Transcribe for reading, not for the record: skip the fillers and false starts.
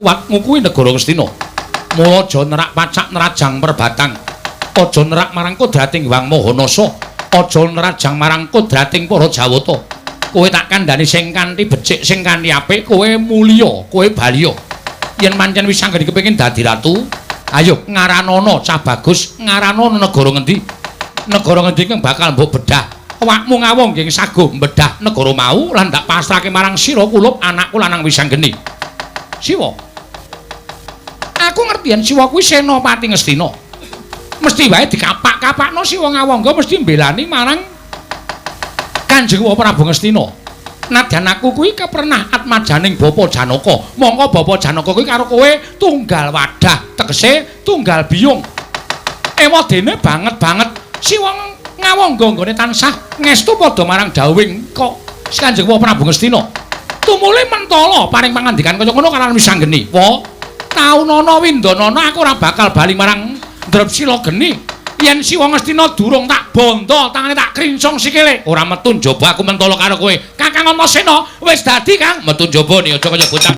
Kuat ngukuhi negara Ngastina. Mula aja nerak pacak nerajang perbatang. Aja nerak marang kodrating Hyang Maha Nasa. Aja nerajang marang kodrating para Jawata. Kowe tak kandhani sing kanthi becik, sing kanthi apik, kowe mulya, kowe baliya. Yen pancen wis anggene kepengin dadi ratu, ayo ngaranana cah bagus, ngaranana negara ngendi? Negara ngendi kang bakal mbok bedah? Awakmu ngawong nggih sago mbedah negara mau lan ndak pasrahke marang sira kulup anakku lanang Wisanggeni. Siwa. Aku ngerti yen Siwa kuwi senopati Ngastina. Mesti wae dikapak-kapakno Siwa Ngawangga mesti mbelani marang Kanjeng Prabu Ngastina. Nadyan aku kuwi kepernah atmajaning Bapa Janaka. Mongko Bapa Janaka kuwi karo kowe tunggal wadah, tegese tunggal biyung. Ewadene banget-banget Siwa Ngawangga nggone tansah ngestu padha marang dawuhing kok Kanjeng Prabu Ngastina. Tumule mentala paring pangandikan kaya ngono karo Wisanggeni. Wa, taunana windanana aku ora bakal bali marang Drepsila geni. Yen Siwa Ngastina durung tak bondo tangane tak krincong sikile, ora metu njaba aku mentala karo kowe. Kakang Antasena wis dadi, Kang. Metu njaba ni aja kaya bocah.